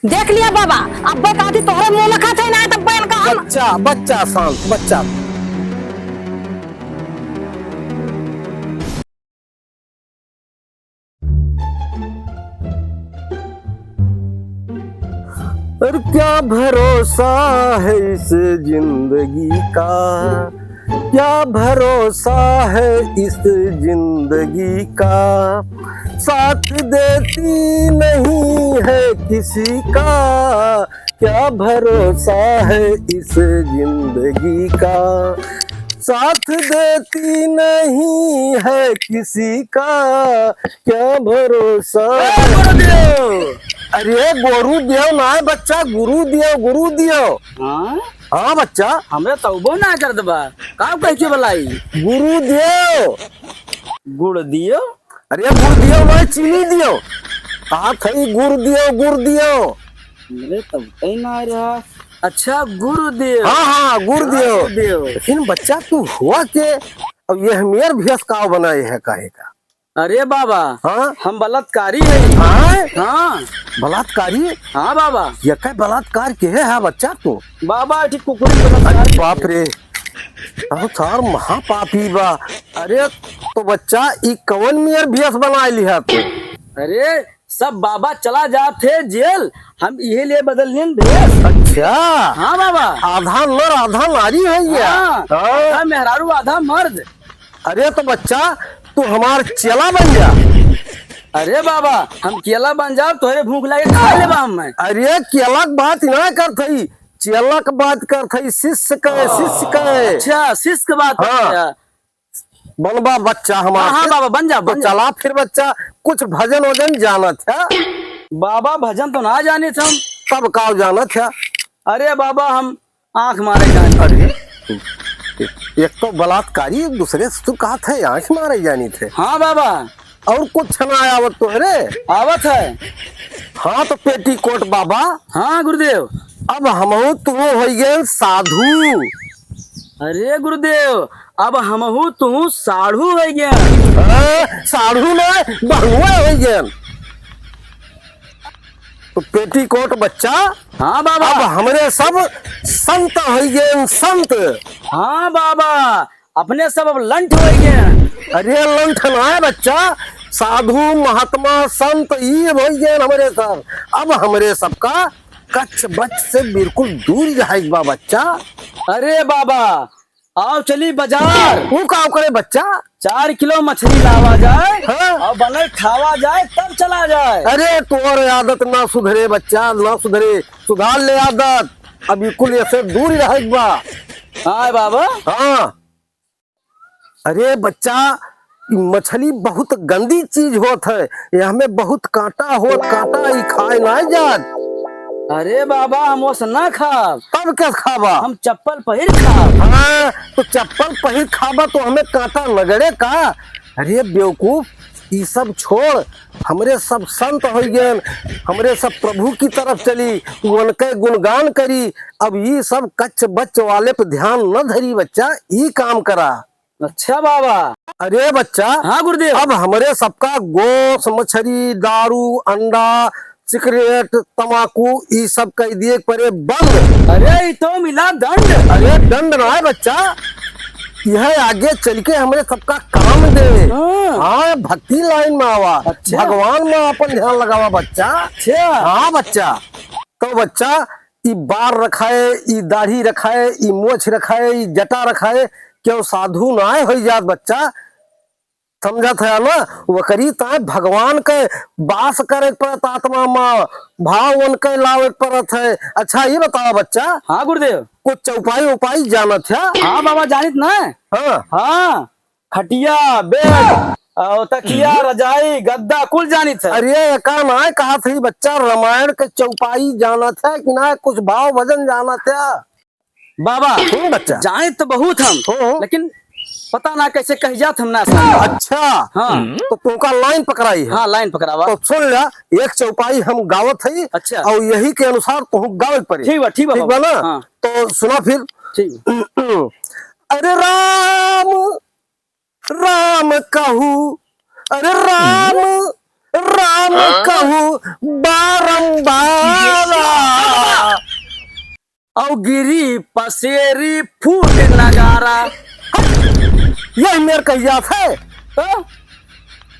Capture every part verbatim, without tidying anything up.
देख लिया बाबा, अब्बे कहती तोहरे मुंह लखत है ना, तब बैल का हम बच्चा, बच्चा शांत, बच्चा। और क्या भरोसा है इस जिंदगी का, क्या भरोसा है इस जिंदगी का, साथ देती नहीं है किसी का, क्या भरोसा है इस जिंदगी का, साथ देती नहीं है किसी का, क्या भरोसा। ए, गुरुदेव! अरे, गुरुदेव ना है बच्चा, गुरुदेव, गुरुदेव। हाँ? हाँ बच्चा। हमरे तउबो ना करत बा। का कह के बुलाई? गुरुदेव। गुरुदेव? अरे गुरुदेव ना, चीनी दियो। कहा थई गुरुदेव, गुरुदेव। हमरे तउबे ना रहा। अच्छा, गुरुदेव। हाँ, हाँ, गुरुदेव। हाँ, गुरुदेव। लेकिन बच्चा, तू हुआ के, अब ये हमेर भेस का बनाए है, काहे का? अरे बाबा, हाँ? हम बलात्कारी है। हाँ? हाँ। बलात्कारी? हाँ बाबा। ये का बलात्कार के है, हाँ बच्चा तू? बाबा, ठीक कुकुर बलात्कार। अरे बाप रे, अब सार महापापी बा। अरे तो बच्चा, ई कवन मेर भेस बनाए लिहा तू? अरे, सब बाबा चला जात है जेल, हम इहे लिए बदल लेन भेस। अच्छा। हाँ बाबा। आधा नर, आधा नारी है ये। हाँ, हाँ। आधा मेहरारू, आधा मर्द। अरे तो बच्चा, तू हमार चेला बन जा। अरे बाबा, हम चेला बन जाब, तोहरे भूख लागे, खा लेबा हम। अरे चेला के बात ना करत हई, चेला के बात करत हई, शिष्य के, शिष्य के। अच्छा, शिष्य के बात हाँ। करत है। बनबा बच्चा हमार हाँ, हाँ, के। बाबा, बन जा, तो बन जा। चला फिर बच्चा, कुछ भजन वजन जानत है? बाबा, भजन तो ना जानित हम। तब का जानत है? अरे बाबा, हम आँख मारे जानित। अरे, एक तो बलात्कारी, दूसरे से तू कहत है आँख मारे जानित है। हाँ बाबा। और कुछ ना आवत तोहरे? आवत है। हाँ, तो पेटीकोट बाबा। हाँ गुरुदेव। अब हमहू तू होइ गए साधु। अरे गुरुदेव, अब हमहू तू साढ़ू होइ गए। हाँ, साढ़ू ना, बहुआ होइ गए। तो पेटीकोट बच्चा। हाँ बाबा। अब हमरे सब संत होइ गए, संत। हाँ बाबा, अपने सब अब लंठ होइ गए। अरे लंठ ना है बच्चा, साधु महात्मा संत ई होइ गए हमरे सब। अब हमरे सबका कच्च बच्च से बिल्कुल दूर रहे बा बच्चा। अरे बाबा, आओ चली बाजार। वो का करे बच्चा? चार किलो मछली लावा जाए हाँ। और बनल खावा जाए, तब चला जाए। अरे तोर आदत ना सुधरे बच्चा, ना सुधरे, सुधार ले आदत। अब ई कुल ऐसे दूर रहे बा। हाँ बाबा। हाँ। अरे बच्चा, ई मछली बहुत गंदी चीज होत है, यह में बहुत कांटा होत, कांटा ई खाए ना जात। अरे बाबा, हम ओस ना खाब। तब क्या खाबा? हम चप्पल पहिर खाब। हाँ, तो चप्पल पहिर खाबा तो हमें कांटा न गड़े का? अरे बेवकूफ, ई सब छोड़, हमरे सब संत होइ गए, हमरे सब प्रभु की तरफ चली, उनके गुणगान करी। अब ई सब कच्च बच्च वाले पे ध्यान न धरी बच्चा, ई काम करा। अच्छा बाबा। अरे बच्चा, हाँ गुरुदेव। अब हमरे सबका गोस, मछरी, दारू, अंडा, सिगरेट, तमाकू, ई सब कह दिए के परे बंद। अरे, ई तो मिला दंड। अरे, दंड ना है बच्चा, यह आगे चल के हमरे सबका काम दे। हाँ। हाँ, भक्ति लाइन में आवा, अच्छा। भगवान में अपन ध्यान लगावा बच्चा। अच्छा। हाँ बच्चा, तो बच्चा, ई बार रखाए, ई दाढ़ी रखाए, ई मोछ रखाए, ई जटा रखाए, क्यों साधु ना होइ जात बच्चा। समझत है ना, वकरी ताय भगवान के बास करे के पड़त आत्मा मा, भाव उनके लावे के पड़त है। अच्छा, ई बतावा बच्चा, हाँ गुरुदेव। कुछ चौपाई उपाई जानत है? हाँ बाबा, जानित ना। हाँ। हाँ, खटिया, बेड, और तकिया, रजाई, गद्दा, कुल जानित है। अरे, एका ना कहत ही बच्चा, रामायण के चौपाई जानत है कि ना, कुछ भाव भजन जानत है? बाबा, हम्म, बच्चा। जाने तो बहुत हम, हम्म, हम्म। लेकिन पता ना कैसे कह जात हम ना समझ। अच्छा। हाँ। तो तुमका लाइन पकड़ाई है। हाँ, लाइन पकड़ावा। तो सुन ला, एक चौपाई हम गावत हई। अच्छा। और यही के अनुसार तुहू गावे पड़ी। ठीक बा, ठीक बा ठीक बा बाबा। ना? हाँ। तो सुना फिर। ठीक। अरे राम, राम कहू, अरे राम, राम कहूँ बारंबार। और गिरी पसेरी फूट नगारा। यह मेर कहिया थे। तो?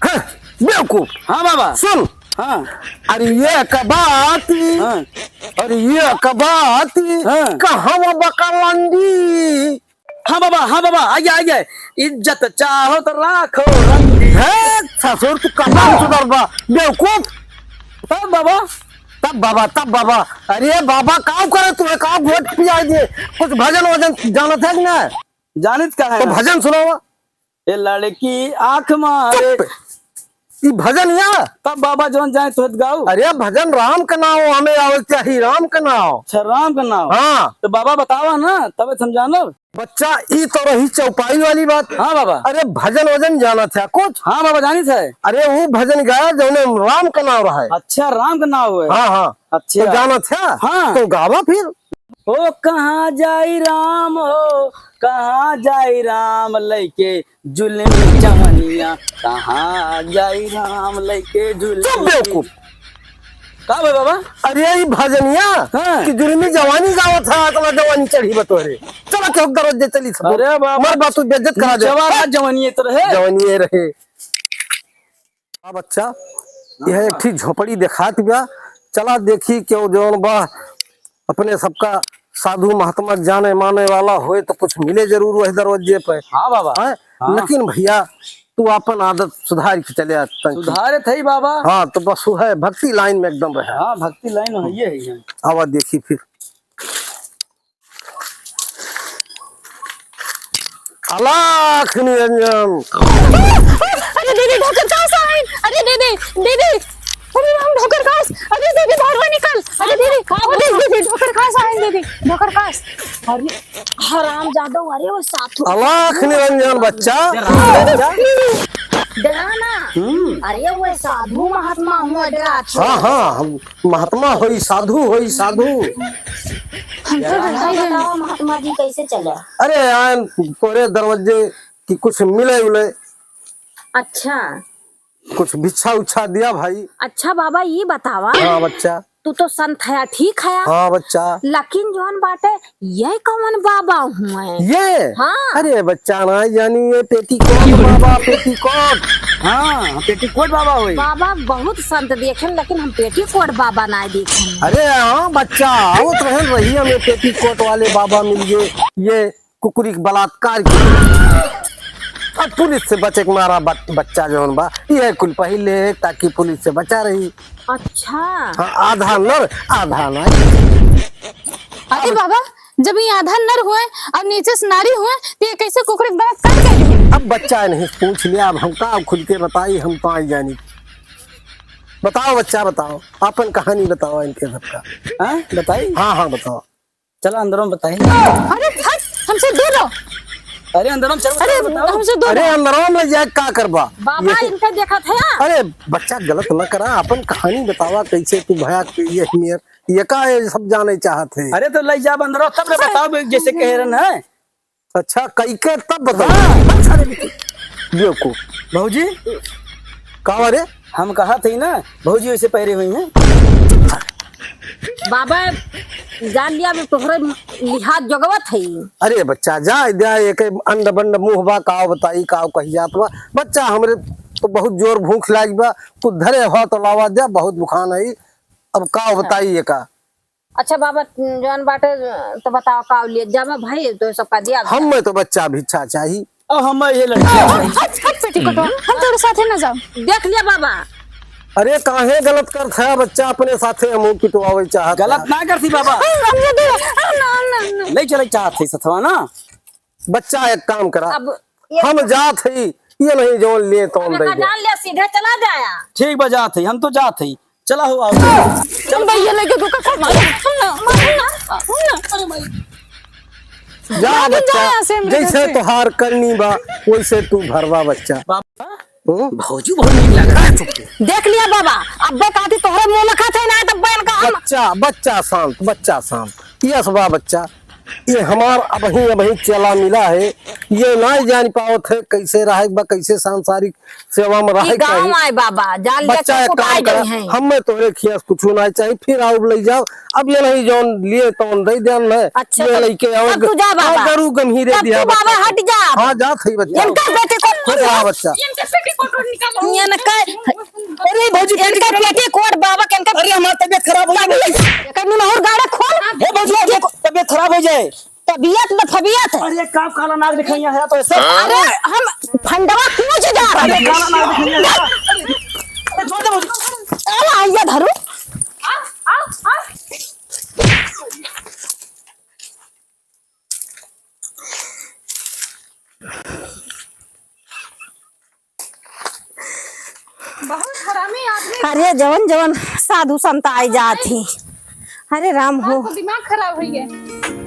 हाँ, बेवकूफ। हाँ बाबा। सुन। हाँ। अरे ये कबाती। हाँ। अरे ये कबाती। हाँ। कहवा बकलंदी। हाँ बाबा, हाँ बाबा, आ गया, आ गया। इज्जत चाहो तो राखो रंडी। हे ससुर, तू कब सुधरबा? बेवकूफ। तब बाबा। तब बाबा, तब बाबा। अरे बाबा, का करे तू, का घोट पिया दे? कुछ भजन वजन जानत है कि ना? जानित का है तो ना? भजन सुनावा। ए लड़की आँख मारे। चुप। ई भजन या? तब बाबा जौन जाए तो गाओ। अरे भजन राम का नाम हमें आवे चाहिए, राम का नाम। अच्छा, राम का नाम। हाँ। तो बाबा बतावा ना, तबे तो हम जानब। बच्चा, ई तो रही चौपाई वाली बात। हाँ बाबा। अरे भजन वजन जानत है कुछ? हाँ बाबा, जानित है। अरे वो भजन गाया जौने में राम का नाम रहा है। अच्छा, राम का नाम है। हाँ, हाँ। अच्छा। तो जानत है? हाँ। तो गावा फिर। ओ कहाँ जाई राम हो, कहाँ जाई राम लइके जुल्मी जवनिया, कहाँ जाई राम लइके जुल्मी। चुप बेवकूफ। का भाई बाबा? अरे ई भजनिया हाँ। कि जुल्मी जवानी गावत है, इतना जवानी चढ़ी बा तोहरे। चला के दरवाजे चली सब। अरे बाबा, मर बा तू बेइज्जत करा दे। जवान आज जवानी तो रहे। जवानी ये रहे। हाँ बच्चा, हाँ। यह एक ठी झोपड़ी देखात बा। चला देखी क्यों जौन बा अपने सबका साधु महात्मा के जाने माने वाला होए तो कुछ मिले जरूर वही दरवाजे पे। हाँ बाबा। हैं? हाँ। लेकिन भैया तू अपन आदत सुधार के चले आ तंकी। सुधारे थे बाबा। हाँ तो बस वो है भक्ति लाइन में एकदम रहे। हाँ भक्ति लाइन है ये है। आवा देखी फिर। अलाख निरंजन। अरे दीदी, ढोकर कास आइन। अरे दीदी, दीदी। अरे राम, ढोकर कास। अरे दीदी, बाहर निकल। अरे दीदी, का ओ दीदी, दीदी, ढोकर कास आइन दीदी, ढोकर कास। अरे हराम जादव, अरे वो साधु। अलाख निरंजन बच्चा। डरा ना। हम्म। अरे वो साधु महात्मा हुआ, डरा। हाँ, हाँ, हम महात्मा होई, साधु होई, साधु। हम तो डरा गए। बताओ महात्मा जी कैसे चले? अरे आयन तोरे दरवाजे कि कुछ मिले उले। अच्छा। कुछ भिक्षा उच्छा दिया भाई। अच्छा बाबा, ये बतावा। हाँ बच्चा। तू तो संत हया, ठीक हया। हाँ बच्चा। लेकिन जौन बाटे, ये कौन बाबा हुए? ये? हाँ। अरे बच्चा ना जानी, ये पेटीकोट बाबा, पेटीकोट। हाँ, पेटीकोट बाबा होई। बाबा बहुत संत देखेन, लेकिन हम पेटीकोट बाबा ना देखेन। अरे हाँ बच्चा, आवत रहन रही हमें पेटीकोट वाले बाबा मिल गए। ये कुकुरी के बलात्कार की। अब पुलिस से बचे के मारा बच-, बच्चा जौन बा, ये कुल पहिले ताकि पुलिस से बचा रही। अच्छा। हाँ, आधा नर, आधा नारी। अरे बाबा, जब ये आधा नर हुए और नीचे से नारी हुए, तो ये कैसे कुकुर के बलात्कार कर रही? अब बच्चा नहीं पूछ लिया, अब हम का खुल के बताई, हम तो आई जानी। बताओ बच्चा, बताओ, अपन कहानी बताओ इनके सबका। हाँ, बताई? हाँ, हाँ, बताओ। चला अंदरों में बताई। अरे हट, हमसे दूर रहो। अरे अंदरों में चलो, अरे बताओ। हमसे दूर अरे रहो। अंदरों में जाए का करबा? बाबा ये इनका देखत है। अरे बच्चा गलत न करा, अपन कहानी बतावा कैसे तू भया के ये नियर, ये का ये सब जाने चाहत है। अरे तो ले जा अंदरों तब न बताओ जैसे कह रहे हैं। अच्छा कई के तब बताओ। हाँ। बेवकूफ। भौजी। का रे? हम कहा थे ना, भौजी वैसे पहरे हुई हैं। बाबा, जान लिया, अब तोहरे लिहाज जोगवत है। अरे बच्चा, जा द्या, एक अंड बंड मुँह बा, काव बताई, काव कही जात बा। बच्चा, हमरे तो बहुत जोर भूख लाग बा, कुछ धरे हो तो लावा द्या, बहुत भूखान है। अब काव बताई ये का? अच्छा बाबा, जौन बाटे तो बताओ, काव लिए जावा भाई, तो सबका दिया। हम में तो बच्चा भिक्षा चाही। अब हम ये लड़की हट, हट, पेटीकोटवा, हम तोरे साथे ना जाओ। देख लिया बाबा। अरे काहे गलत करत है बच्चा, अपने साथे हमहू पिटवावे चाहत गलत है। ना करती बाबा। हम, हम ये दे, हम ना, हम ना, हम ना। नहीं चले चाहत है सथवा ना। बच्चा एक काम करा, अब ये हम जात है, ये नहीं जौन लिए तौन अरे दे दे। जान लिया, सीधे चला जाया। ठीक बा जात है, हम तो जात है। चला हो, आओ। चल भैया, लेके तू का मार, हम ना, मार ना, हम ना। अरे भाई। जा भाग बच्चा, जा यहाँ से, मेरे घर जैसे से। तोहार करनी बा, वैसे तू भरवा बच्चा। बाबा, हम्म? भौजी बहुत नीक लग रहा है। देख लिया बाबा, अब्बे कहती तोहरे मुंह में खाते ना, तब बहन का हम बच्चा, बच्चा शांत, बच्चा शांत। यस बा बच्चा, ये हमार अबहीं, अबहीं चेला मिला है, ये नाहीं जान पावत है कैसे रहे बा, कैसे सांसारिक सेवा में रहे। गाँव आए बाबा, जान लिया बच्चा, एक काम करा, हमें तोहरे खियास कुछ ना चाहिए, फिर आओ ले जाओ। अब ये नहीं जौन लिए तौन दे देन है। अच्छा, ये तब, लेके आओ। तब तू जा बाबा। हाँ, जरूर गम्ही रे तब दिया तू बाबा बच्चा। हट जा। हाँ, जात है बच्चा। इनका बेटे को अरे हाँ बच्चा। इनका, अरे भौजी, इनका पेटीकोट। पेटीकोट बाबा के इनका अरे हमार तबीयत खराब हो जाए। कहीं और गाड़ा खोल। हे भौजी, तबीयत, तबीयत खराब हो जाए। तबीयत न फबीयत। अरे का काला नाग दिखाइया है तो ऐसे। अरे हम फंडवा पूछ जा रहे हैं। काला नाग दिखाइया है। अरे छोड़ दे भौजी। चला आइया धरू। आ, आ, आ। बहुत हरामी आदमी। अरे जवन जवन साधु संत आई जात ही। अरे राम हो। आपको दिमाग खराब हो गया।